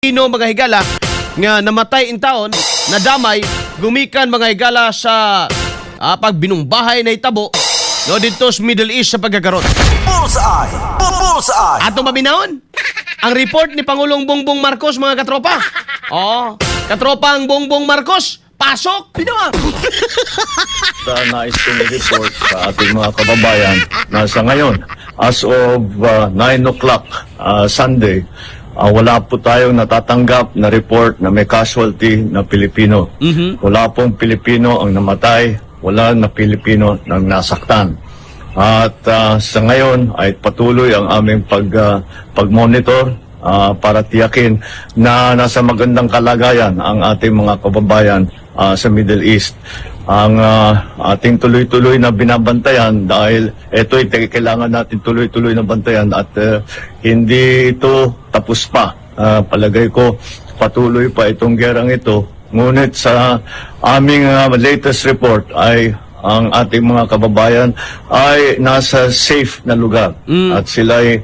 Pilipino, mga higala, nga namatay in taon, nadamay gumikan, mga higala, sa pagbinungbahay na itabo, no, didto sa Middle East sa pagkakaron. Bullseye! Bullseye! Ato maminahon ang report ni Pangulong Bongbong Marcos, mga katropa. Oh, katropa, ang Bongbong Marcos, pasok. Sa nais kong i-report sa ating mga kababayan na sa ngayon, as of 9 o'clock Sunday, wala po tayong natatanggap na report na may casualty na Pilipino. Wala pong Pilipino ang namatay, wala na Pilipino nang nasaktan. At sa ngayon ay patuloy ang aming pag-monitor para tiyakin na nasa magandang kalagayan ang ating mga kababayan sa Middle East. Ang ating tuloy-tuloy na binabantayan dahil ito ay kailangan natin tuloy-tuloy na bantayan at hindi ito tapos pa. Palagay ko patuloy pa itong gerang ito. Ngunit sa aming latest report ay ang ating mga kababayan ay nasa safe na lugar at sila ay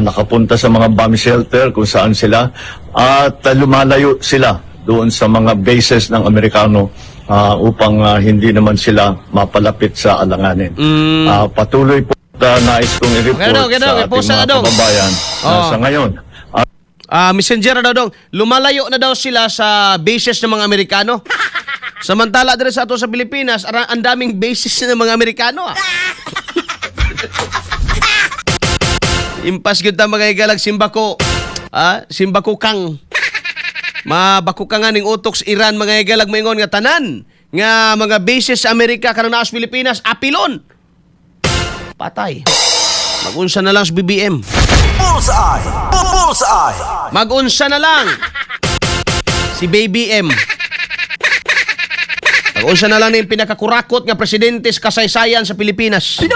nakapunta sa mga bomb shelter kung saan sila at lumalayo sila doon sa mga bases ng Amerikano upang hindi naman sila mapalapit sa alanganin. Patuloy po nais kong i-report Okay, sa okay, ating post na mga dong. kababayan na sa ngayon Messenger na daw dong. Lumalayo na daw sila sa bases ng mga Amerikano. Samantala diri sa ato sa Pilipinas, ang daming bases ng mga Amerikano ah. Impas gyud ta, mga higalag, simbako. Simbako kang. Mabako ka nga ning utok sa Iran, mga higalag, maingon nga tanan nga mga bases sa Amerika kanang naa sa Pilipinas apilon. Patay. Magunsa na lang sa BBM. Bullseye! Bullseye! Magunsa na lang si Baby M. Magunsa na lang na yung pinakakurakot nga presidente sa kasaysayan sa Pilipinas. Sino?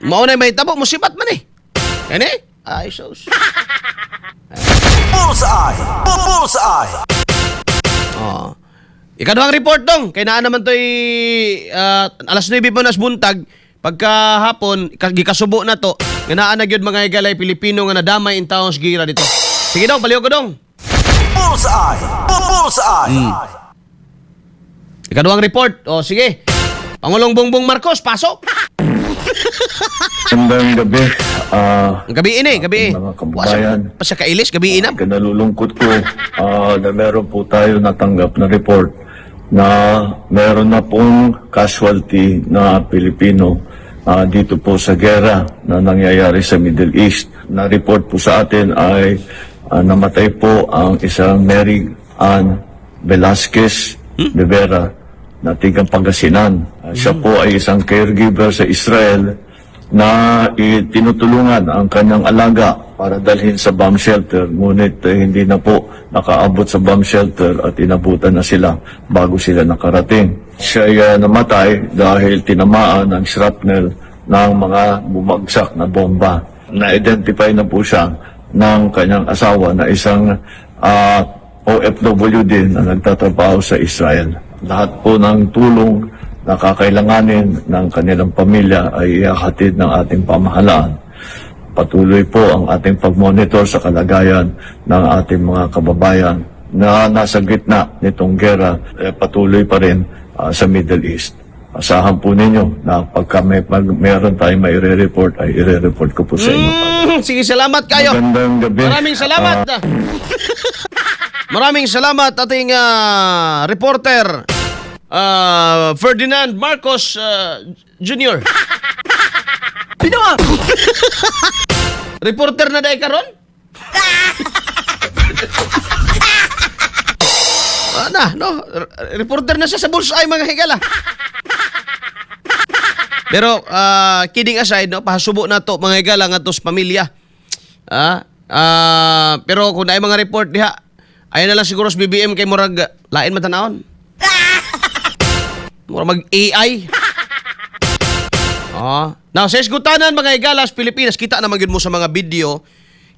Mao na may tabo, musibat man eh. Kani? Ay, sus. Bullseye! Bullseye! Oh. Ikaduhang report dong, kay naa naman to'y alas 9 pa nas buntag, pagkahapon, gikasubo na to, nga naa na gyud, mga higalay, Pilipino nga nadamay in taon sa gira dito. Sige dong, paliw ko dong. Bullseye! Bullseye! Ikaduhang report. O sige. Pangulong Bongbong Marcos, pasok. Magandang gabi. Ang gabi ini, gabi. Mga kababayan. Pa siya kailis, gabi ina. Kinalulungkot ko na meron po tayo natanggap na report na meron na pong casualty na Pilipino dito po sa gera na nangyayari sa Middle East. Na-report po sa atin ay namatay po ang isang Mary Ann Velasquez de Vera na tigang Pangasinan. Siya po ay isang caregiver sa Israel na tinutulungan ang kanyang alaga para dalhin sa bomb shelter, ngunit hindi na po nakaabot sa bomb shelter at inabutan na sila bago sila nakarating. Siya ay namatay dahil tinamaan ng shrapnel ng mga bumagsak na bomba. Na-identify na po siya ng kanyang asawa na isang OFW din na nagtatrabaho sa Israel. Lahat po ng tulong na kakailanganin ng kanilang pamilya ay ihahatid ng ating pamahalaan. Patuloy po ang ating pag-monitor sa kalagayan ng ating mga kababayan na nasa gitna nitong gera, eh, patuloy pa rin sa Middle East. Asahan po ninyo na pagka meron tayong maire-report ay ire-report ko po sa inyo. Sige, salamat kayo. Magandang gabi. Maraming salamat. Maraming salamat ating reporter Ferdinand Marcos Jr. Sino? Reporter na dahil karon? Na, no? Reporter na siya sa Bullseye, mga higala. Pero kidding aside, no, pahasubo na to, mga higala, nga to sa pamilya. Pero kung naay mga report diha, ayun na lang siguro sa BBM kay murag lain man tanawon. Murag mag AI. Now, sa isgutanan, mga higalas, Pilipinas, kita naman gyud mo sa mga video.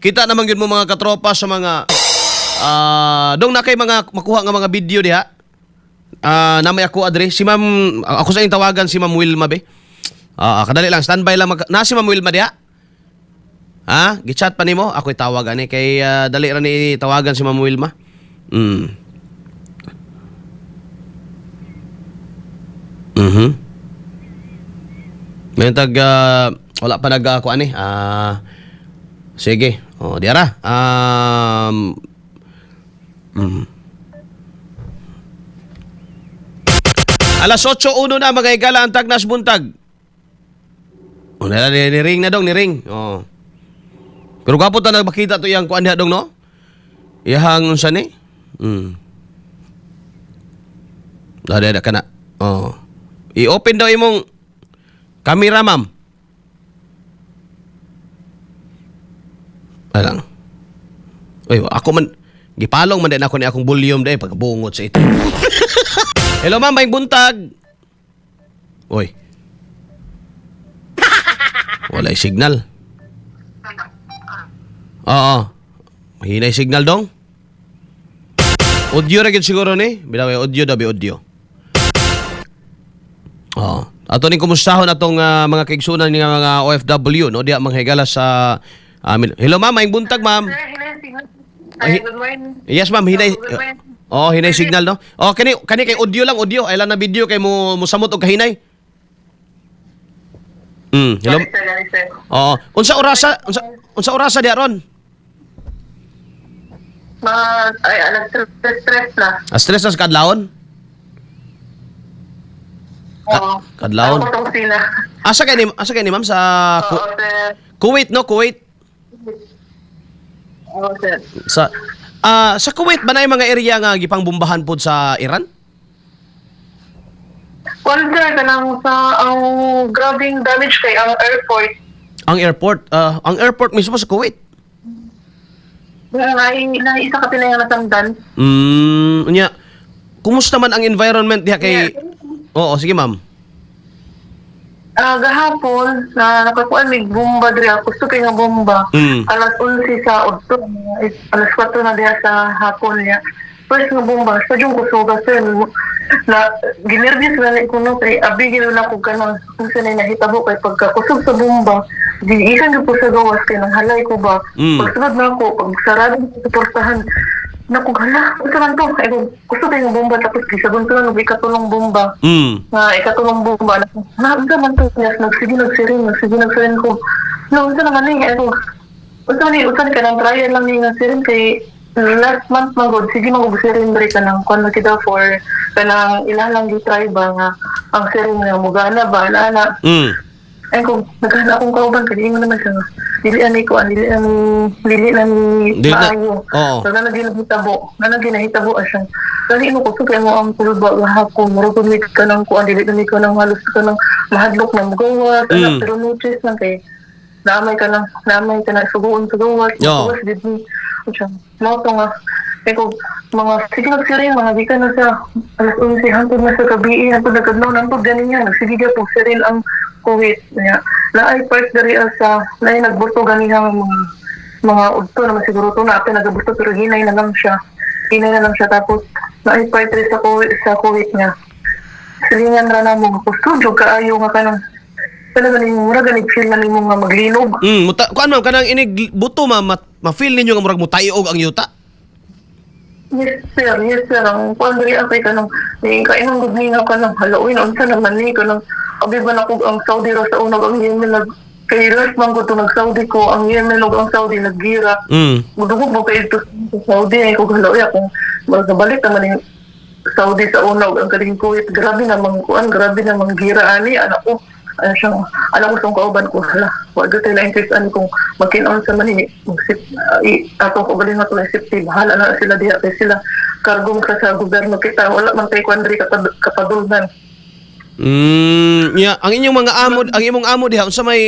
Kita naman gyud mo, mga katropa, sa mga dong na kay mga makuha nga mga video diha. Namay ako adre si Ma'am, ako sa inyong tawagan si Ma'am Wilma be. Kadali lang, standby lang na si Ma'am Wilma diha. Ha? Gichat pa nimo? Ako'y tawag ani kay dali ra ni tawagan si Ma'am Wilma. May tag wala pa nag kuan ni. Sige. Oh, diara. Alas 8:01 na, mga higala, ang Tagnas Buntag. O, na, ni ring na dong, ni ring. Oh. Pero gwapo ta nagmakita to iyang kuan diha dong, no? Iyahang unsa ni? Ada ada kana. Oh. I-open daw imong camera, ma'am. Alang. Uy, ako man gipalong man din ako ni akong volume dahil pagkabungot sa ito. Hello ma'am, may buntag. Uy. Walay signal. Oo. Mahina yung signal dong. Audio ra gyud siguro ni. Bilaw audio daw, audio. Oo. Ato ning kumustahon atong mga kaigsunan nga mga OFW no diha manghigala sa amin. Hello ma'am, maayong buntag, ma'am. Sir, hinay signal. Ay, Ay, good morning. Yes ma'am, hinay. Good morning. Oh, hinay signal no. Oh, kani kani kay audio lang, audio. Ay lang na video kay mo musamot og kahinay. Hello. Sorry, sir, sorry, sir. Oo. Unsa orasa diha ron? Mga, ay, alas 3 na. Stress na sa kadlawon? Oo. Kadlawon. Ako tong sila. Asa kay ni ma'am sa Oo, sir. Kuwait no, Kuwait. Oo, sir. Sa sa Kuwait ba na yung mga area nga gipangbombahan pod sa Iran? Well, sir, kanang sa, ang grabing damage kay ang airport. Ang airport mismo sa Kuwait. Na isa ka pila yung nasangdan. Unya. Kumusta man ang environment diha kay Oo, sige ma'am. Gahapon, na nakakuan may bomba diri ako. Gusto kay nga bomba. Alas 11 sa udto, alas 4 na diha sa hapon niya. First nga bomba, sa yung kusuga sir. Na ginervyos na ni ko no kay abi gid na ko kanang unsa na nahitabo kay pagkakusog sa bomba. Di ikan gyud ko sa gawas kay nang halay ko ba. Pagsunod na ako, pag sarado ko sa portahan, naku, hala, unsa man to? Ay, gusto kay nga bomba tapos gisagon ko na og ikatulong bomba. Nga ikatulong bomba na na unsa man to niya nagsige nagsirin nagsige nagsirin ko. No, unsa naman ni ay unsa ni unsa ni kanang trial lang ni nga sirin kay last month man gud sige man gud sirin diri kanang kuan na kita for kanang ila lang gi try ba nga ang sirin nga mugana ba ana ana. Ay kung nagana akong kauban kay ingon naman siya nga dili ani ko dili ani dili ani Dili na- maayo. oo. So na ginahitabo, na ginahitabo siya. Gani mo ko kay mo ang kulba gahapon, murag ko mit ka ng kuan dili ni ko nang halos ka ng mahadlok na mugawas, anak, pero notice lang kay naamay ka ng suguon sa gawas, Oo. gawas gid ni. Siya, mao to nga kay ko mga sige nagsirin mga gikan na sa alas 11 hangtod na sa gabi hangtod na kadlaw nantod ganin niya nagsige gyud og sirin ang Kuwait niya. Naay part diri sa naay nagbuto ganiha nga mga udto naman siguro to na ate nagabuto pero hinay na lang siya. Hinay na lang siya tapos naay part diri sa Kuwait niya. Silingan ra namo nga kusog jud kaayo nga kanang kana ganing mura ganing feel na nimo nga maglinog. Muta kuan ma'am kanang inig buto ma'am, ma-feel ninyo nga murag mutayog ang yuta. Yes sir, yes sir. Ang kuan diri ang kay kanang ni kainong gud ni nga kanang halawin unsa naman ni kanang abi ba na kog ang Saudi ra sa unag ang Yemen nag kay last man ko to nag Saudi ko ang Yemen ug ang Saudi naggira. Mudugog mo kay ito sa Saudi ay kog halawi akong magabalik naman yung Saudi sa una ug ang kaning Kuwait grabe namang kuan grabe namang gira ani anak ko ano siyang anak ko sa kauban ko hala wa gyud tay laing case ani kung magkin-on sa man ni magsip ato ko galing ato isip bahala na sila diha kay sila kargong sa gobyerno kita wala man tay kuan diri kapadulnan. Yeah, ang inyong mga amo, ang imong amo diha unsa may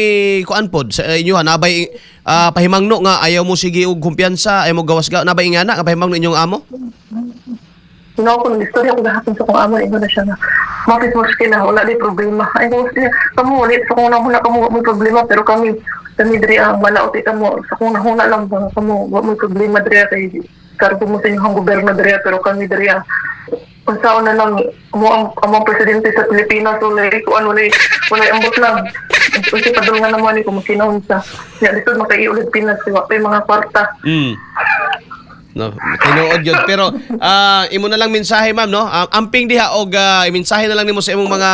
kuan pod sa inyo ha nabay pahimangno nga ayaw mo sige og kumpiyansa, ayaw mo gawas ga nabay ingana nga pahimangno inyong amo? Sino ko nang istorya ko gahapon sa kong amo ingon na siya nga mapit muskila wala di problema. Ay ko siya kamo wala sa kong nahuna kamo wa may problema pero kami kami diri ang malaot kamo sa kong nahuna lang ba kamo wa may problema diri kay kargo mo sa inyong gobyerno diri pero kami diri ang unsaon na lang mo ang among presidente sa Pilipinas walay kuan walay walay ambot lang. Kasi padulngan na mo ni kung magkinaunsa. Ya dito makaiulit Pinas wa pa yung mga kwarta. No, tinuod yun. Pero imo na lang mensahe, ma'am, no? Amping diha og mensahe na lang nimo sa imong mga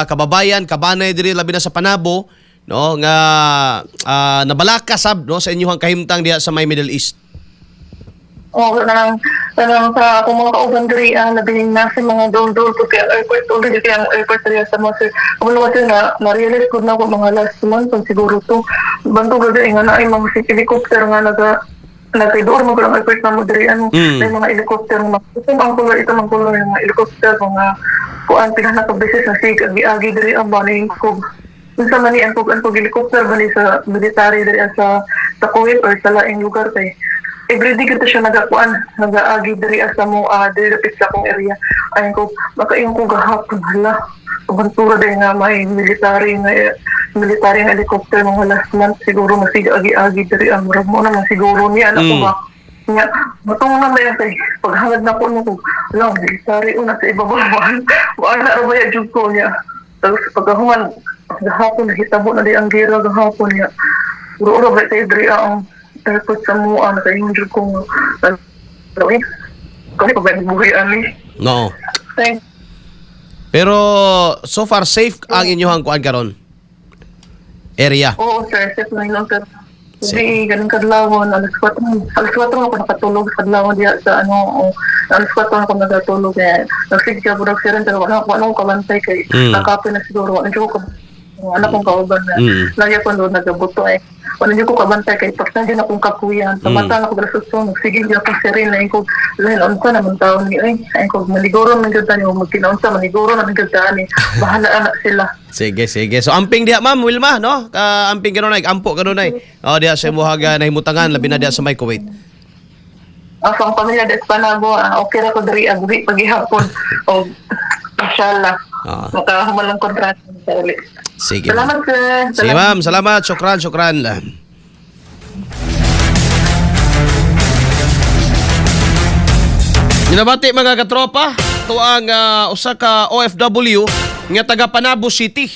kababayan, kabanay diri labi na sa Panabo, no, nga nabalaka sab, no, sa inyong kahimtang diha sa may Middle East. Oo, kanang sa akong mga kauban diri, labi na sa mga dol-dol ko kaya airport already kaya ang airport diri sa mga sir. Kung sir na na-realize ko na ako mga last month kung siguro to. Bantog diri nga na ay mga helicopter nga nagkaidoor mo ang airport na mo diri ano may mga helicopter nga ito ang color, ito ang color yung mga helicopter mga kuan pila na ka beses na sig agi-agi diri ang baning ko unsa man ni ang kog helicopter ba ni sa military diri sa Kuwait or sa laing lugar kay everyday kita siya nagakuan nagaagi diri sa mo diri dapit sa akong area. Ayon ko makaingon ko gahapon, hala, aventura diri nga may military nga helicopter mga last month siguro masiga agi-agi diri ang murag mo naman siguro niya anak ko ba nya matong na may kay paghangad na ko no ko lang military una sa ibabaw wala ra ba jud ko niya. Tapos pagkahuman gahapon nahitabo na di ang gira gahapon niya uro-uro ba kay diri ang airport sa mua nakaingon jud ko nga ano eh kani pa ba buhay ani. No. Thank Pero so far safe ang inyong kuan karon. Area. Oo, sir. Safe na yun, sir. Hindi, ganun kadlawon. Alas 4, alas 4 ako nakatulog sa kadlawon diya sa ano, oh, alas 4 ako nakatulog. Kaya nagsige ka, burag sir, pero wala akong kabantay kay nakapoy na siguro. Wala ko anak kong kauban na lagi ako doon nagabuto eh. Wala ko kabantay kay pag din akong kapuyan. Sa mata na ko grasuso, nagsige di ako sirin na ko lain unsa naman taon ni ay. Ay ko maniguro man gyud tani magkinaunsa maniguro naman gyud tani. Bahala anak sila. Sige, sige. So amping diha, Ma'am Wilma, no? Ka amping kanunay, ampo kanunay. Oh, diha sa imuhag nahimutangan labi na diha sa may Kuwait. Ang pamilya des Panabo, okay ra ko diri agwi paghihapon. O inshallah. Makahuman ang kontrata sa uli. Sige. Salamat, sir. Sige, ma'am, salamat. Syukran, syukran. Ninabati mga katropa, ito ang usa ka OFW nga taga Panabo City.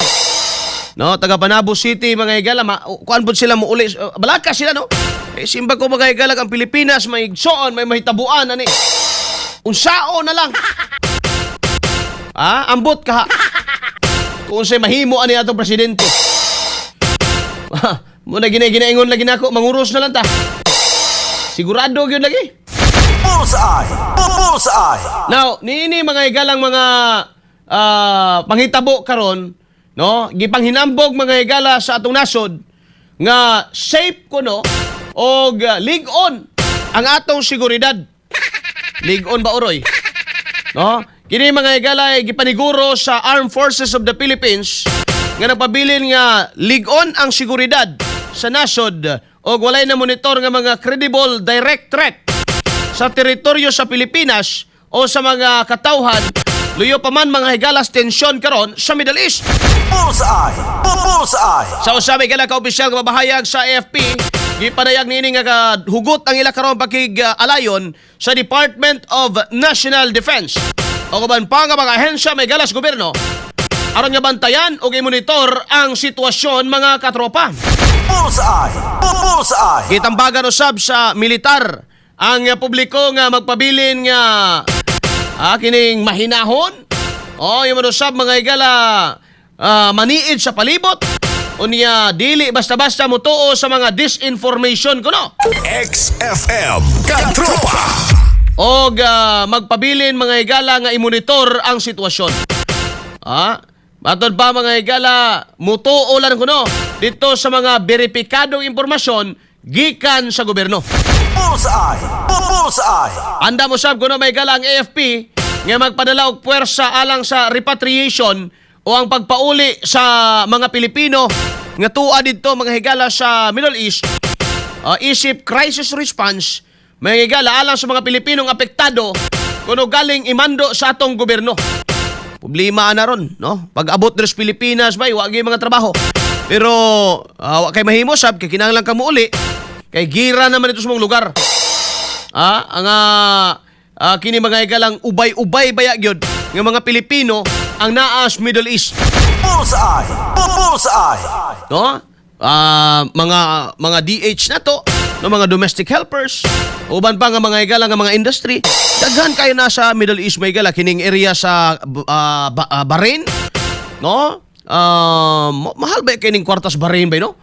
No, taga Panabo City mga higala, kuan pud sila mo uli, balaka sila, no. Eh, simba ko mga higala ang Pilipinas may igsoon, may mahitabuan ani. Unsao na lang. Ambot ka. Kung unsay mahimo ani atong presidente. Muna ginaingon lagi nako, manguros na lang ta. Sigurado gyud lagi. Bullseye! Bullseye! Now, niini mga higalang mga panghitabo karon, no? Gipanghinambog mga higala sa atong nasod nga safe kuno og lig-on ang atong seguridad. Lig-on ba uroy? No? Kini mga higala ay gipaniguro sa Armed Forces of the Philippines nga nagpabilin nga lig-on ang seguridad sa nasod og walay na monitor nga mga credible direct threat sa teritoryo sa Pilipinas o sa mga katawhan luyo pa man mga higalas tensyon karon sa Middle East. Bullseye! Bullseye! Sa usabi kala ka opisyal nga mabahayag sa AFP, gipadayag niini nga hugot ang ila karon pakig-alayon sa Department of National Defense o uban pa nga mga ahensya may galas gobyerno aron nga bantayan ug i-monitor ang sitwasyon mga katropa. Bullseye! Bullseye! Gitambagan usab sa militar ang publiko nga magpabilin nga kining mahinahon. O yung usab mga higala maniid sa palibot unya dili basta-basta motuo sa mga disinformation kuno. XFM Katropa! Og magpabilin mga higala nga i-monitor ang sitwasyon. Matod pa mga higala, mutuo lang kuno dito sa mga beripikadong impormasyon gikan sa gobyerno. Bullseye! Bullseye! Anda mo sab kuno may ang AFP nga magpadala og puwersa alang sa repatriation o ang pagpauli sa mga Pilipino nga tuwa didto mga higala sa Middle East, isip crisis response mga higala alang sa mga Pilipinong apektado kuno galing imando sa atong gobyerno. Problema na ron, no? Pag abot diri sa Pilipinas bay wa gyud mga trabaho. Pero wa kay mahimo sab kay kinahanglan ka mouli kay gira naman ito sa mong lugar. Ang kini mga higalang ubay-ubay baya gyud nga mga Pilipino ang naa sa Middle East. Bullseye! Bullseye! No? Ah, mga DH na to, no, mga domestic helpers, uban pa nga mga higala nga mga industry, daghan kayo na sa Middle East, may higala kining area sa Bahrain, no? Mahal ba kining kwartas Bahrain ba, no?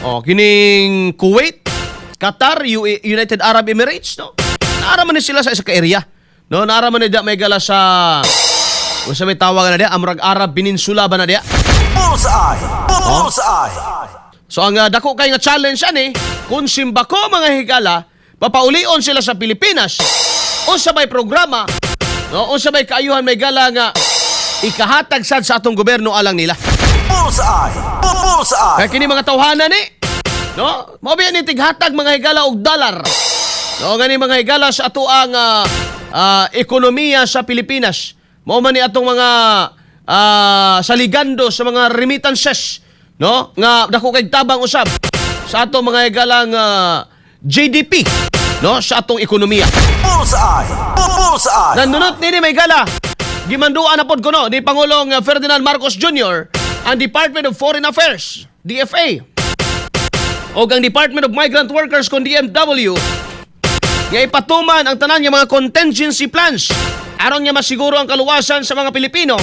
Oh, kining Kuwait, Qatar, UAE, United Arab Emirates, no? Naara man ni sila sa isa ka area. No, naara man ni da may gala sa unsa may tawag na diya, Amrag Arab Peninsula ba na diya? Bullseye! Bullseye! So ang dako kay nga challenge ani, kung simbako, mga higala, papaulion sila sa Pilipinas, unsa may programa, no, unsa may kaayuhan may gala nga ikahatag sad sa atong gobyerno alang nila? Bullseye! Bullseye! Kaya kini mga tawhana ni, no, mao biya ni tighatag, mga higala, og dollar. No, gani, mga higala, sa ato ang ekonomiya sa Pilipinas. Mao man ni atong mga saligando sa mga remittances, no, nga dako kay tabang usab sa atong mga higalang GDP, no, sa atong ekonomiya. Bullseye! Bullseye! Nandunot nini, may gala. Gimanduan na pod kuno ni Pangulong Ferdinand Marcos Jr. ang Department of Foreign Affairs, DFA, o ang Department of Migrant Workers kon DMW nga ipatuman ang tanan nga mga contingency plans aron nga masiguro ang kaluwasan sa mga Pilipino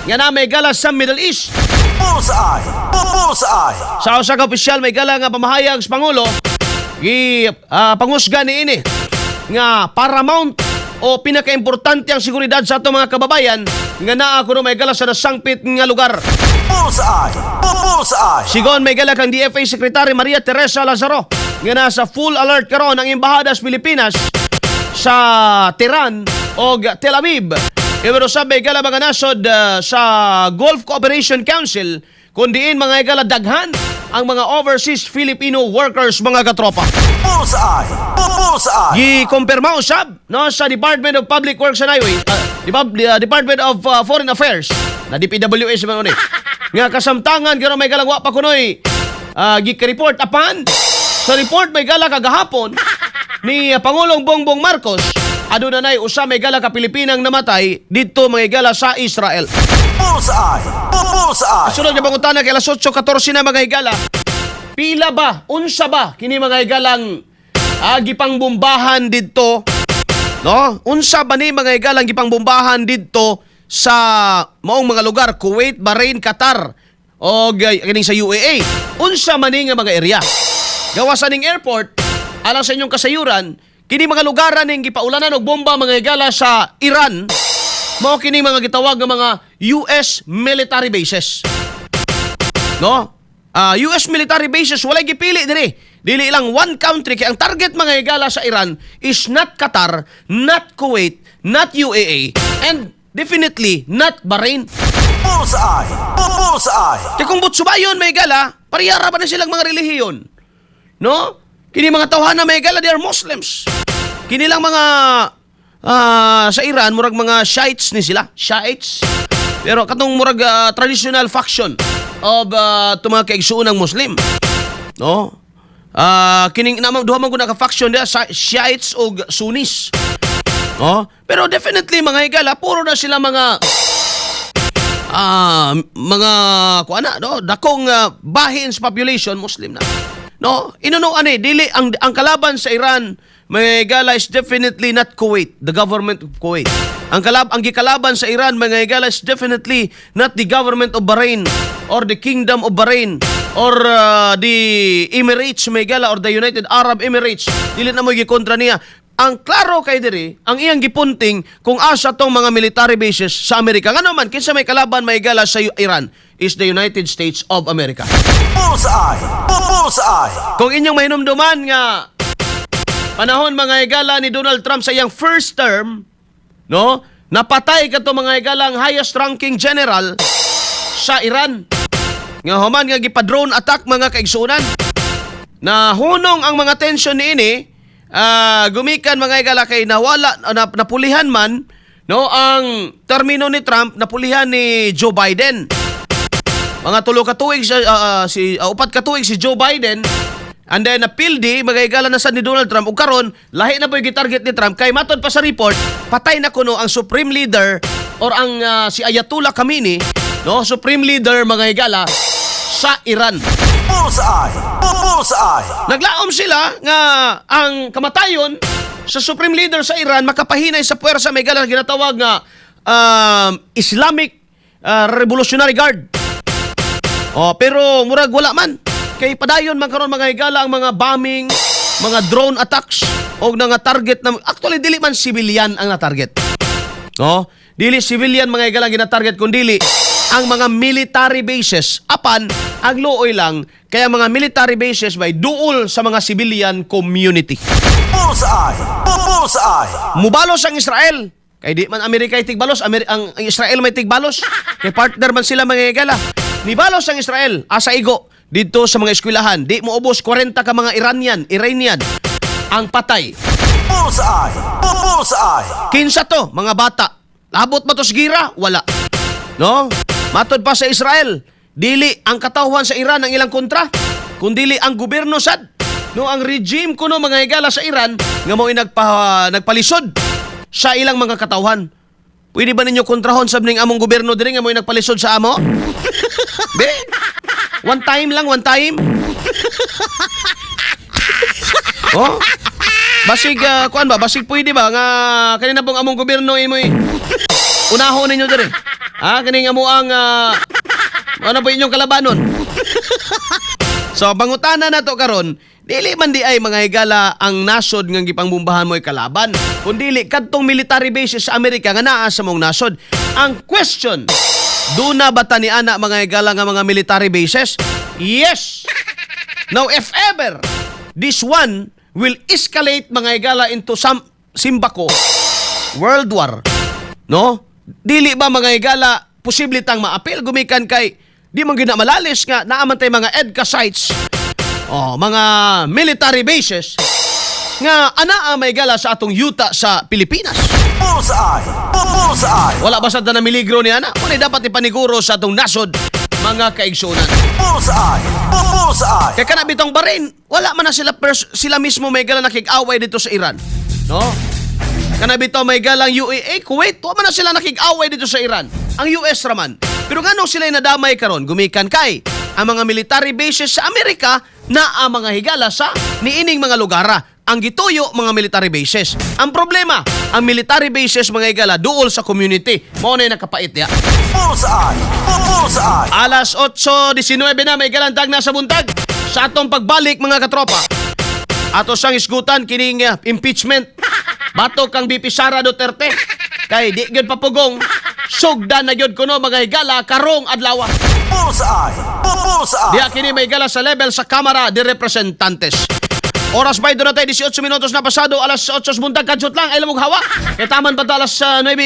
nga na may gala sa Middle East. Bullseye! Bullseye! Sa usa ka opisyal, may gala, nga pamahayag sa Pangulo, gi pangusga niini nga paramount o pinakaimportante ang seguridad sa atong mga kababayan nga naa kuno, may gala, sa nasangpit nga lugar. Bullseye! Bullseye! Sigon, may gala, kang DFA Secretary Maria Teresa Lazaro nga nasa full alert karon ang Embahada sa Pilipinas sa Tehran o Tel Aviv. Pero sa may gala, mga nasod sa Gulf Cooperation Council kun diin, mga higala, daghan ang mga overseas Filipino workers, mga katropa. Bullseye! Bullseye! Gi-kumpirma usab, no, sa Department of Public Works and Highway, Department of Foreign Affairs na DPWH man uni. Nga kasamtangan karon, may galangwa pa kunoy gi-report, apan sa report, may gala, kagahapon ni Pangulong Bongbong Marcos, aduna nay usa, may gala, ka Pilipinang namatay didto, mga higala, sa Israel. Bullseye! Bullseye! Sunod nga pangutana kay alas 8:14 na, mga higala. Pila ba? Unsa ba kini, mga higalang gipangbombahan didto? No? Unsa ba ni, mga higalang, gipangbombahan didto sa maong mga lugar, Kuwait, Bahrain, Qatar o kining sa UAE? Unsa man ni nga mga area? Gawas aning airport, alang sa inyong kasayuran, kini mga lugaran ning gipaulanan og bomba, mga higala, sa Iran, mao kini mga gitawag nga mga US military bases. No? Ah, US military bases, walay gipili diri. Dili lang one country kay ang target, mga higala, sa Iran is not Qatar, not Kuwait, not UAE, and definitely not Bahrain. Bullseye! Bullseye! Kay kung butsubayon, may gala, pariyara ba na silang mga relihiyon? No? Kini mga tawhana, may gala, they are Muslims. Kini lang mga sa Iran, murag mga Shiites ni sila, Shiites. Pero katong murag traditional faction of mga kaigsuonang Muslim. No? Kining naman duha man gud ka faction diha sa Shiites ug Sunnis. No? Pero definitely, mga higala, puro na sila mga kuana, no, dakong bahin sa population Muslim na, no. Inuno ani, dili ang kalaban sa Iran, mga higala, is definitely not Kuwait, the government of Kuwait. Ang gikalaban sa Iran, mga higala, is definitely not the government of Bahrain or the Kingdom of Bahrain or the Emirates, mga higala, or the United Arab Emirates. Dili na mo gikontra niya. Ang klaro kay diri, ang iyang gipunting kung asa tong mga military bases sa Amerika. Ngano man, kinsa may kalaban, may gala, sa Iran is the United States of America. Bullseye! Bullseye! Kung inyong mahinumduman nga panahon, mga higala, ni Donald Trump sa iyang first term, no, napatay kato, mga higala, ang highest ranking general sa Iran. Nga human nga gipa-drone attack, mga kaigsunan. Na hunong ang mga tension niini, gumikan, mga higala, kay nawala na, napulihan man, no, ang termino ni Trump, napulihan ni Joe Biden. Mga 3 ka tuig siya, si 4 ka tuig si Joe Biden. And then napildi, mga higala, na sad ni Donald Trump ug karon lahi na po yung gitarget ni Trump kay matod pa sa report, patay na kuno ang supreme leader or ang si Ayatollah Khamenei. No, supreme leader, mga higala, sa Iran. Bullseye! Bullseye! Naglaom sila nga ang kamatayon sa supreme leader sa Iran makapahinay sa puwersa, may gala, ginatawag nga Islamic Revolutionary Guard. Oh, pero murag wala man. Kay padayon man karon, mga higala, ang mga bombing, mga drone attacks og nga target na actually dili man civilian ang na-target. No? Dili civilian, mga higala, ang gina-target kundi ang mga military bases, apan ang luoy lang kaya mga military bases may duol sa mga civilian community. Bullseye! Bullseye! Mubalos ang Israel. Kay di man Amerika ay tigbalos, ang Israel may tigbalos. Kay partner man sila, mga higala. Nibalos ang Israel asa igo didto sa mga eskwelahan. Di mo ubos 40 ka mga Iranian ang patay. Bullseye! Bullseye! Kinsa to? Mga bata. Labot ba to sa gira? Wala. No? Matod pa sa Israel, dili ang katawhan sa Iran ang ilang kontra, kundili ang gobyerno sad. No, ang regime kuno, mga higala, sa Iran nga mo'y nagpalisod sa ilang mga katawhan. Pwede ba ninyo kontrahon sab ning among gobyerno diri nga mo'y nagpalisod sa amo? Be? One time lang, one time. Oh? Basig kuan ba? Basig pwede ba nga kanina pong among gobyerno imoy unahon ninyo diri? Ah, kaning amo ang ano po inyong kalabanon? So, pangutana na to karon, dili man di ay, mga higala, ang nasod nga gipangbombahan mo'y kalaban, kundili kadtong military bases sa Amerika nga naa sa mong nasod. Ang question, duna ba ta ni ana, mga higala, nga mga military bases? Yes. Now, if ever this one will escalate, mga higala, into some simbako world war, no? Dili ba, mga higala, posible tang maapil gumikan kay di man gina malalis nga naa man tay mga EDCA sites oh, mga military bases nga anaa may gala sa atong yuta sa Pilipinas? Bullseye! Bullseye! Wala ba sa na miligro ni ana? Muna dapat ipaniguro sa atong nasod, mga kaigsunan. Bullseye! Bullseye! Kaya kana bitong Bahrain, wala man na sila sila mismo may gala nakig-away dito sa Iran. No? Kana bitaw may galang UAE, Kuwait, wa man na sila nakig-away dito sa Iran. Ang US raman. Pero nganong sila nadamay karon? Gumikan kay ang mga military bases sa Amerika na ang mga higala sa niining mga lugara. Ang gituyo mga military bases. Ang problema, ang military bases, mga higala, duol sa community. Mao na nakapait ya. Bullseye! Bullseye! Alas 8:19 na may galantag na sa buntag. Sa atong pagbalik, mga katropa, ato sang isgutan kining impeachment. Batok kang VP Sara Duterte. Kay di gyud papugong, sugdan na gyud kuno, mga higala, karong adlaw. Bullseye! Bullseye! Diha kini may higala sa level sa Kamara de Representantes. Oras ba doon natin 18 minutos na pasado alas 8 buntag, kadsot lang ay lamog hawa. Kay taman pa ta alas 9.